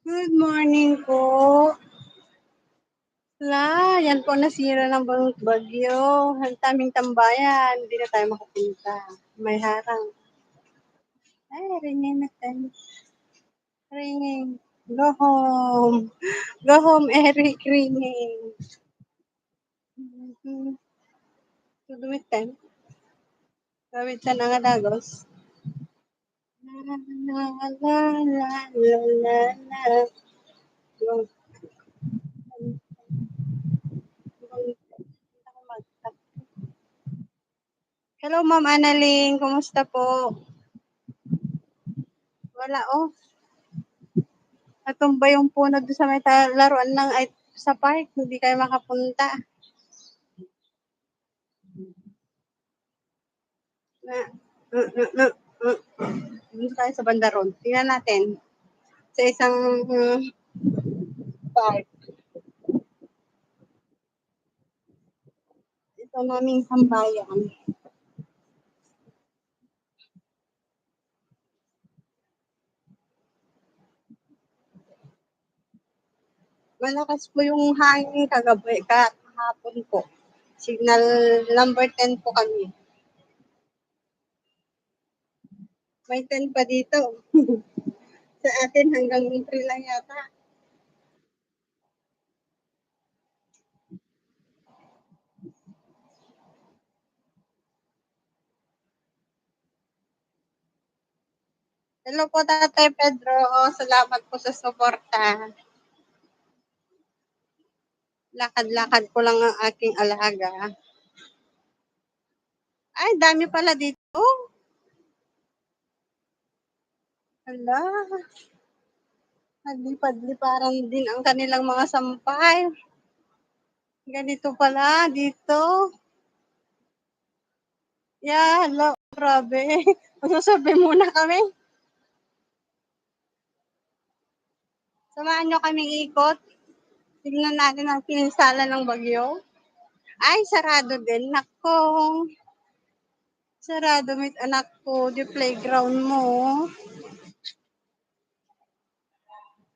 Good morning po. Yan po nasira ng bagyo. Ang taming tambayan, hindi na tayo makapunta. May harang. Ay, ringing na tayo. Ringing. Go home. Go home, Eric. Ringing. Tudumit tayo. Gawit sa nangadagos. La la la la la la la. Hello, Ma'am Annalyn. Kumusta po? Wala, oh. Natumba yung puno doon sa may laruan ng ay, sa park. Hindi kayo makapunta. Na, na. Dito tayo sa banda ron. Tingnan natin. Sa isang park. Ito naming sambayan. Malakas po yung hangin kagabi, kahapon po. Signal number 10 po kami. May 10 pa dito. Sa atin hanggang 3 lang yata. Hello po, Tatay Pedro. Salamat po sa suporta. Lakad-lakad ko lang ang aking alaga. Ay, dami pala dito. Hala, naglipad-liparan din ang kanilang mga sampay. Ganito pala dito. Hala, grabe. Magsasabi muna kami. Samahan nyo kaming ikot. Tignan natin ang pinsala ng bagyo. Ay, sarado din. Nako. Sarado, mit anak ko. Di playground mo.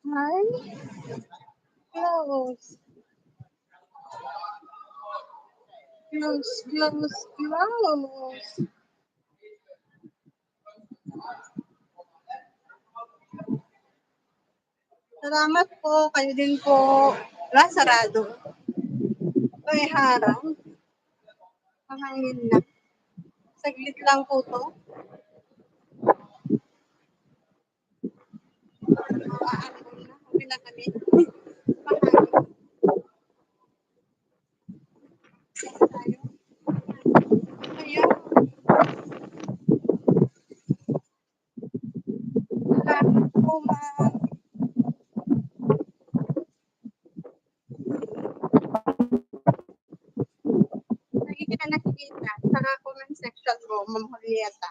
Ay, close. Close. Salamat po. Kayo din po. Wala, sarado. Ay, harang. Mahangin na. Saglit lang po to. Okay na kami. Mahangin. Tayo. Ayun. Salamat po, ma'am. Lagi kita nakikita sa comment section mo, Ma'am Julieta.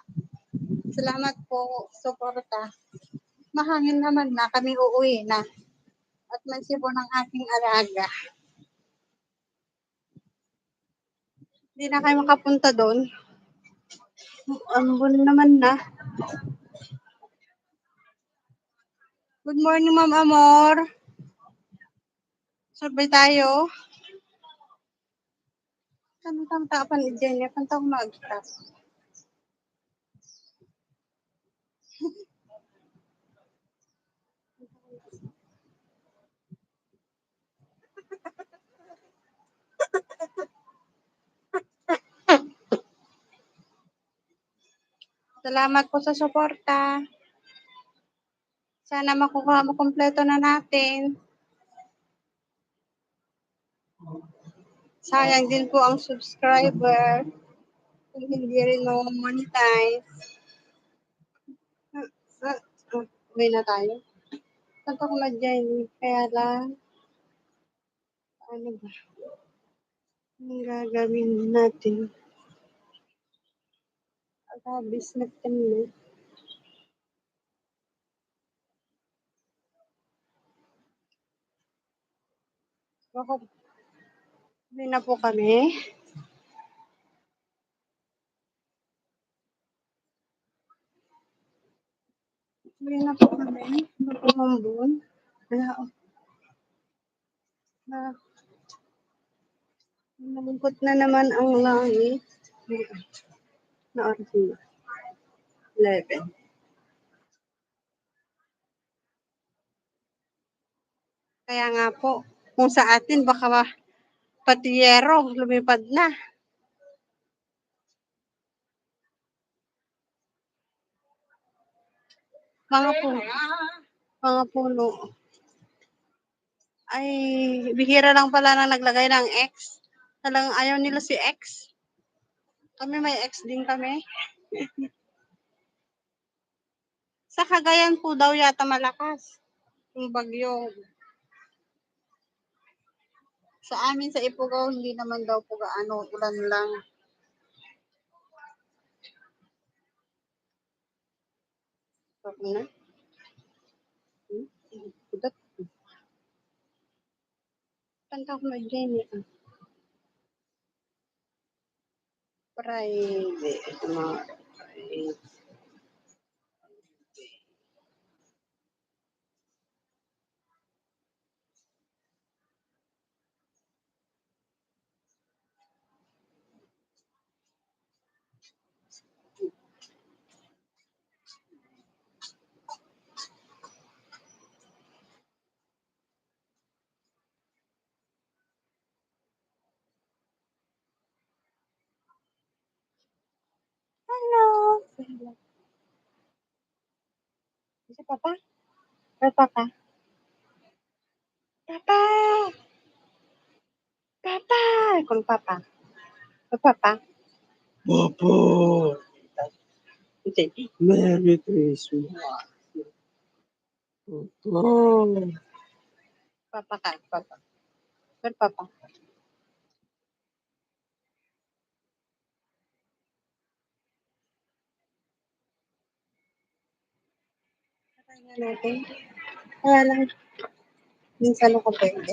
Salamat po, suporta. Mahangin naman na, kami uuwi na. At may sipon ng aking alaga. Hindi na kayo makapunta doon. Ambon naman na. Good morning, Ma'am Amor. Sabay tayo. Kantang tapan ni Jenny, kantang magtas. Salamat po sa suporta. Sana makuha mo kompleto na natin. Sayang din po ang subscriber. Kung hindi rin monetize. Uwi na tayo. Saan ko madyan? Kaya lang, ano ba? Ang gagawin natin? Agabis na kami. Baka, uwi na po kami. Uwi na po kami. Napumambon. Wala, na, malungkot na naman ang langit. Na oras na? 11. Kaya nga po, kung sa atin baka pati yero lumipad na. Mga puno, mga puno. Ay, bihira lang pala na naglagay ng X. Talagang ayaw nila si X. Kami may X din kami. Sa Cagayan po daw yata malakas yung bagyo. Sa amin sa Ifugao, hindi naman daw po gaano, ulan lang. Stop na. Udat. Kanta ko na dyan eh. Friday. Ito mga Friday. Hello. Si Papa? Where Papa? Papa! Papa! Kung Papa. Where Papa? Papa! Say, Merry Christmas. Papa. Papa ka, Papa. Where Papa? Kaya natin. Kaya lang, minsan ako pwede.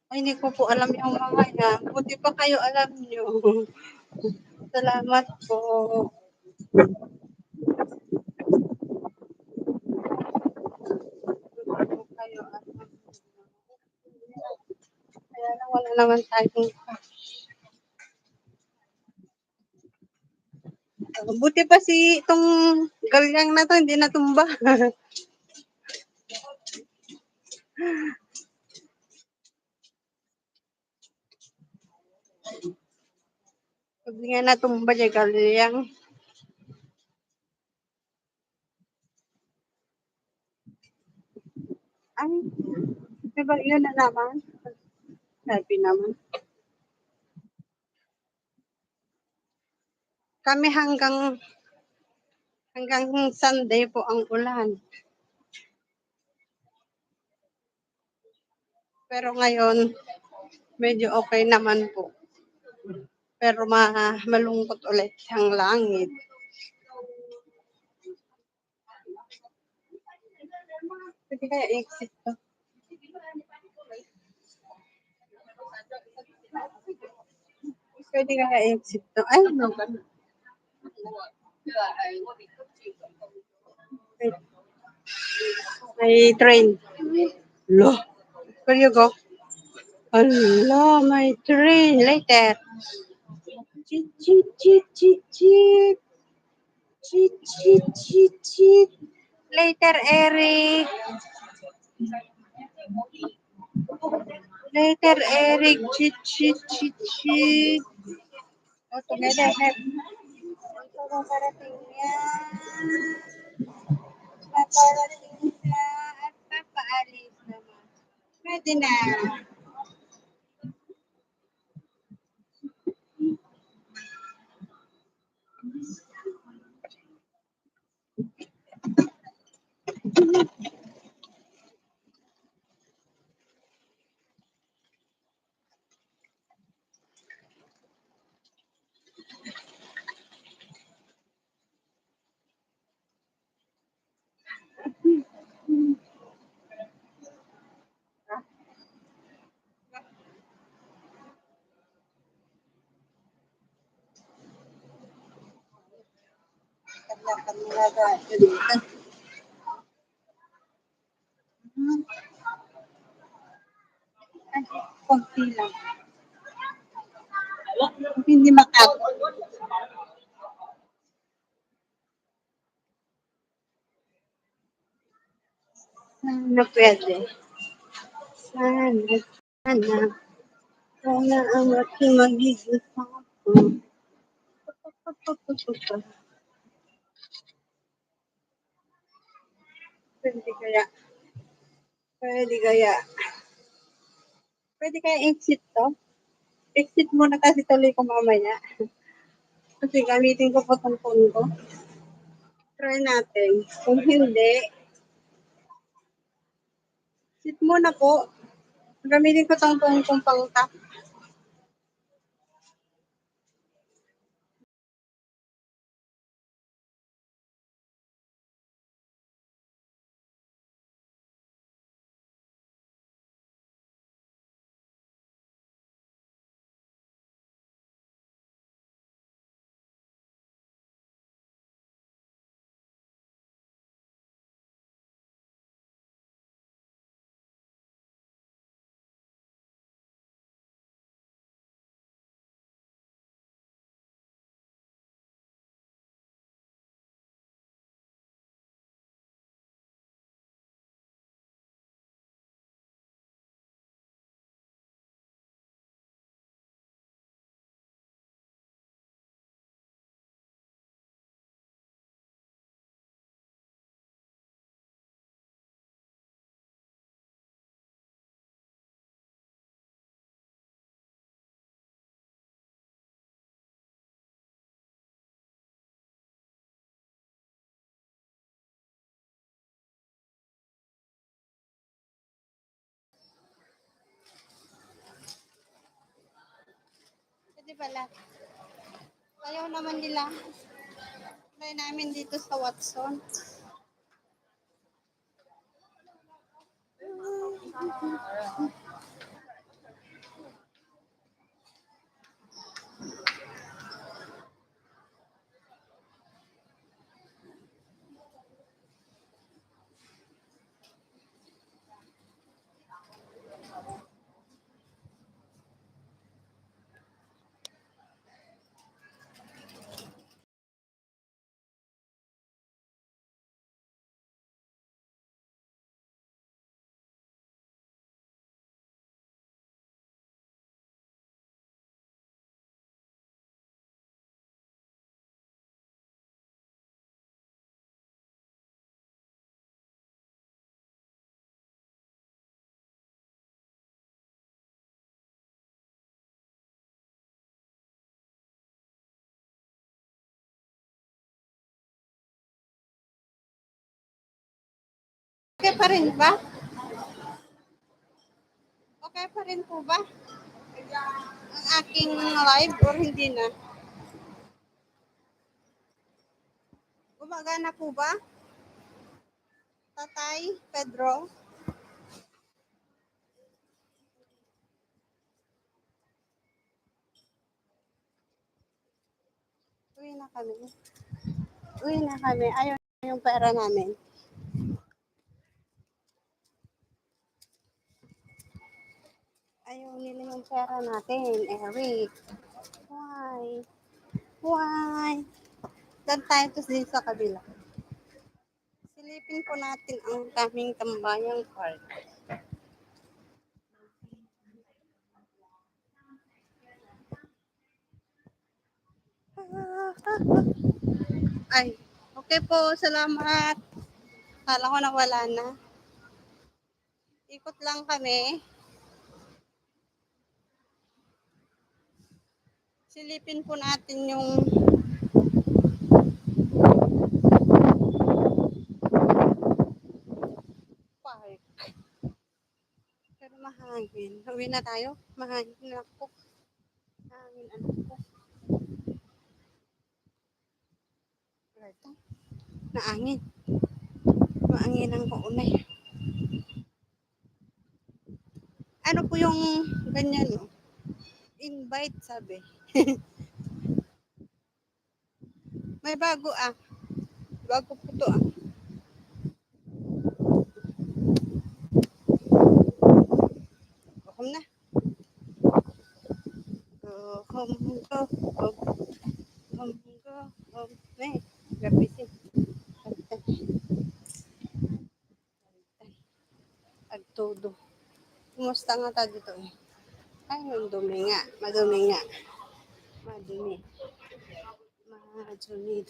Ay, hindi ko po alam yung mga yan. Buti pa kayo alam nyo. Salamat po. Buti po kayo alam. Kaya lang wala naman tayong buti pa si itong galyang na to, hindi natumba. Pag nga natumba niya galyang. Ay, diba yun na naman? Sabi naman. Kami hanggang Sunday po ang ulan. Pero ngayon, medyo okay naman po. Pero malungkot ulit ang langit. Pwede kaya exit to? Pwede kaya exit to? Ay, no. May train. Lo. Where you go? Allah, my train. Later. Cheat, cheat, cheat, cheat, cheat. Cheat, cheat, cheat, cheat. Later, Eric. Later, Eric. Cheat, cheat, cheat, cheat. Oh, together, have. Ito na parating yan. Paparating siya at papaalis naman. Pwede na. Dapat nilagay ko dito. Hmm, ay, konti lang. Hindi makapot. Sana pwede. Sana, sana. Sana ang aking magiging papo. Pwede kaya, pwede kaya, pwede kaya exit to? Exit muna kasi tuloy ko mamaya. Kasi gamitin ko po itong phone ko. Try natin. Kung hindi, sit muna po. Gamitin ko itong phone kong pang tap. Pwede pala. Ayaw naman nila. Try namin dito sa Watson. Okay pa rin ba? Okay pa rin po ba? Ang aking live or hindi na? Gumagana po ba? Tatay, Pedro? Uwi na kami. Uwi na kami. Ayaw na yung pera namin. Ayaw nila yung pera natin, Eric. Why? Why? Dan tayo to din sa kabila. Silipin po natin ang kaming tambayang park. Ay, okay po. Salamat. Kala ko nawala na. Ikot lang kami. Silipin po natin yung park. Pero mahangin. Uwi na tayo. Mahangin na po. Mahangin ano po. Ito. Naangin. Maangin ang kaunay. Ano po yung ganyan? No? Invite sabi. May bago ah. Bago po to ah. Home na. Go home, go home, home, go home. May, gabisin. Agtudo. Kumusta nga ta dito eh? Ay, yung dumi nga. Madumi nga. Madumi. Madumi.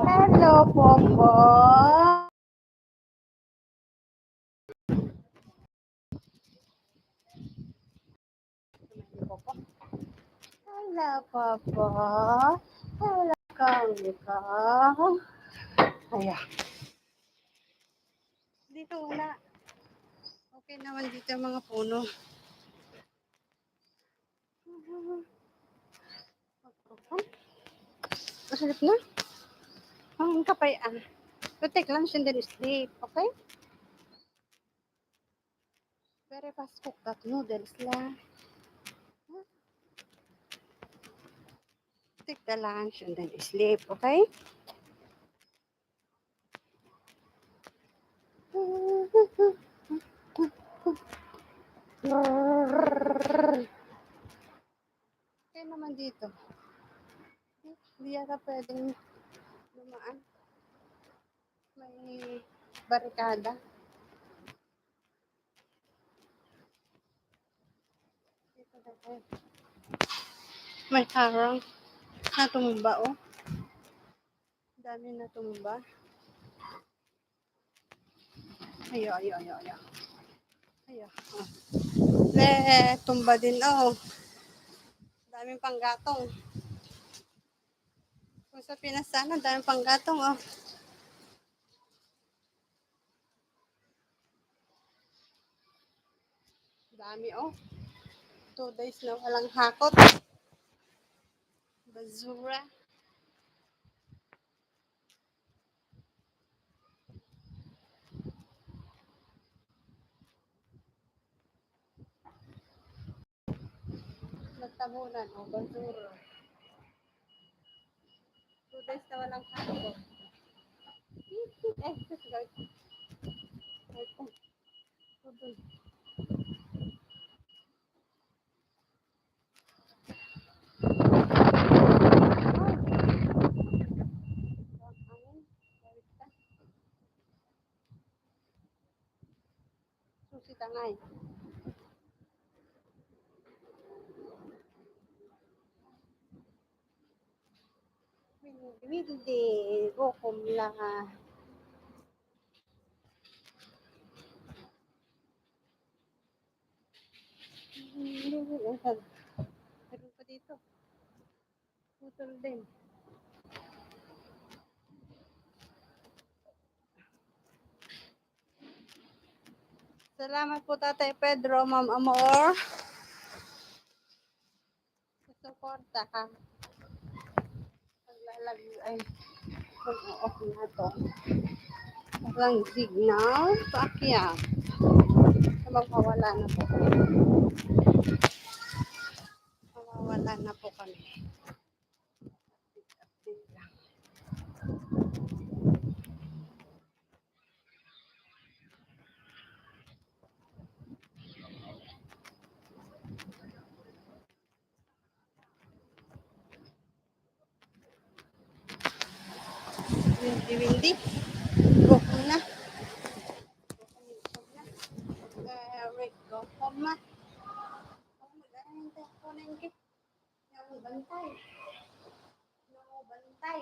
Hello, Popo. Hello, Popo. Hello, Kong. Ayan. Dito wala. Okay naman dito ang mga puno. Masalip na. Ang kapayaan. Protect lang siya din sleep. Okay? Very fast cook that noodles la. Take the lunch and then sleep. Okay? Okay naman dito. Hindi yata pwedeng dumaan. May barikada. Dito na tayo. May harang. Natumba oh. Dami natumba. Ayo, ayo, ayo, ayo. Ayo. Oh. Tumba din oh. Daming panggatong. Kung sa Pinas sana, daming panggatong oh. Dami oh. 2 days na walang hakot. Basura. Nagtabunan oh, basura. 2 days na walang hakot. Guys. Tudol. Susi tangay. Hindi. Gukom lang ah. Meron pa dito. Putol din. Salamat po Tatay Pedro, Ma'am Amor. Sa suporta ka. Paglalagay ay mag-off na to. Walang signal. Paakyat. Mawawala na po. Mawawala na po kami. Update lang. Windy. Go home na. Rick, go home na. Yung bantay. Yung bantay.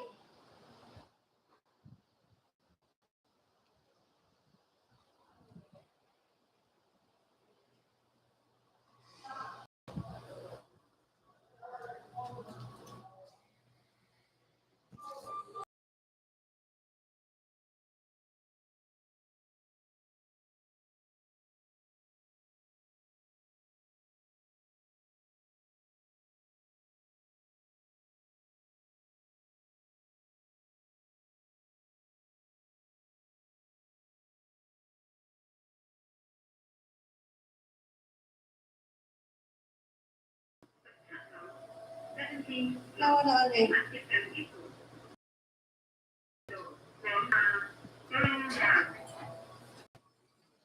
Nawala ulit.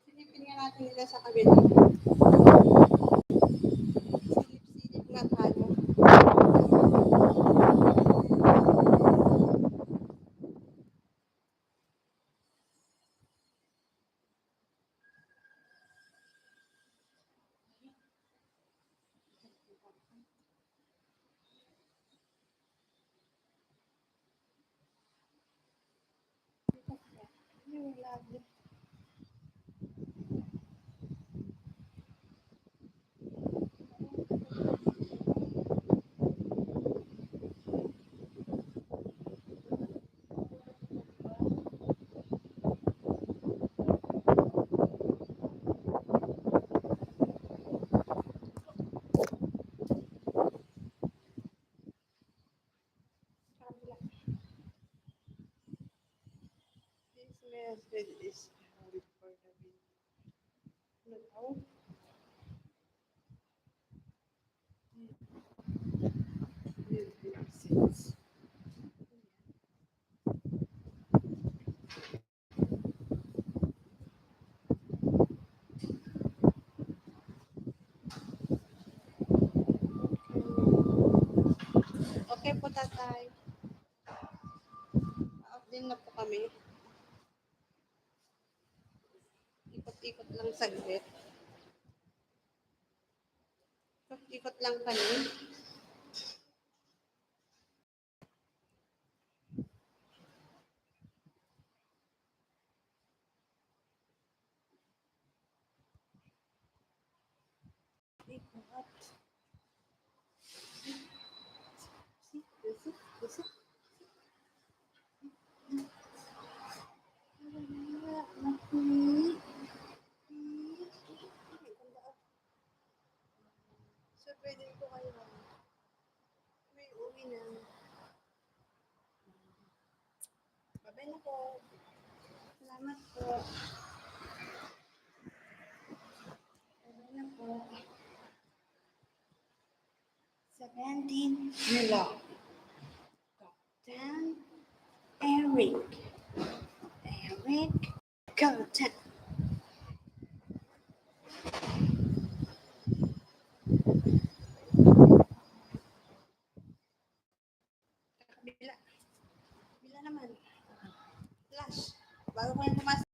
Silipin nga natin nila sa kabila. Silip-silip nga tayo. Yung lagi. This message is held for the video. No. Okay po, tatay. Out din na po kami. Ikot-ikot lang saglit. Ikot-ikot lang kami. Ikot. Sit. So, pwede po kayo. May uwi na. Babay na po. Salamat po. Babay na po. 17 July. Captain Eric. Captain. Kabila. Kabila naman. Flash. Bago ko yung pumasok.